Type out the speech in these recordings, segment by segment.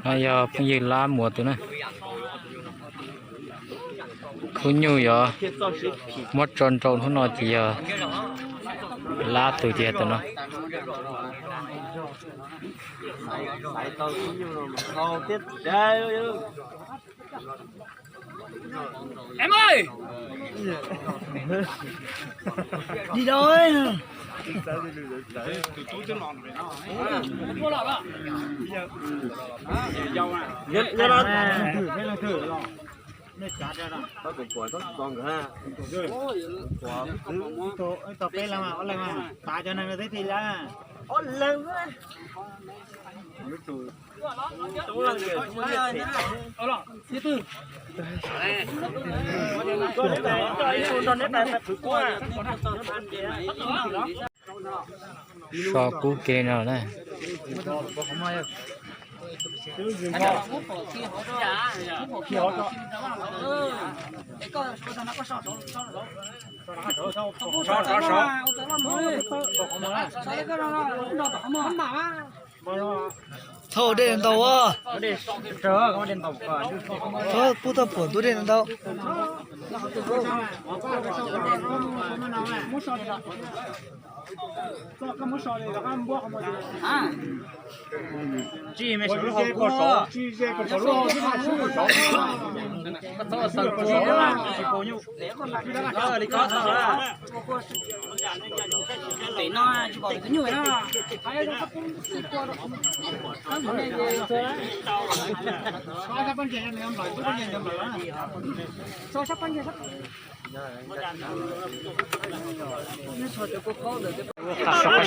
No yog phooj ywg Lab Muas tus na. Khub nyuj yuav muab tso nrau hnub no ces yog Lab tus ces yog tus no. So kub ke no na. Thauj dej ntau. Thauj pub tauj phuam ntuj dej ntau.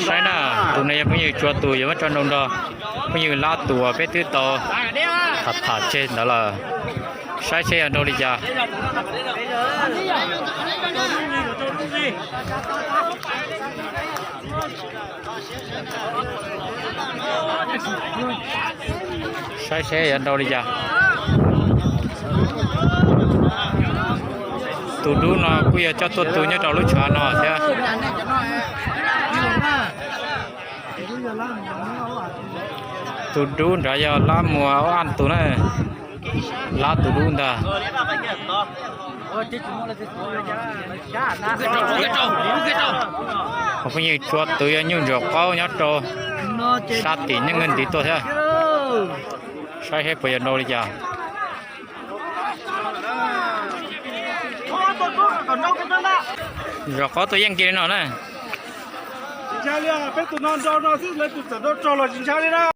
Saib na, tus no yog phooj ywg Tsua tus yuav muab tso nrau nrog phooj ywg Lab tus uas peb twb tau tham tham tseg ntawd lawm. Saib seb yog nrau li cas. Saib seb yuav nrau li cas. Tus dub no kuj yog coj tuaj tu nyob rau lub tshav no thiab. Tus dub nrad yog Lab Muas Ob Aj tus na. Lab tus dub ntag. Phooj ywg Tsua tus yog nyuj ntsuag qaub nyob rau sab tim neej ntiv tuaj thiab. Saib seb puas yuav nrau li cas. Zos qaub tuaj yeej kiag li no na. Peb tus no nrau no xwb lawv tus txawm nrau rog los tsis ntshai li na.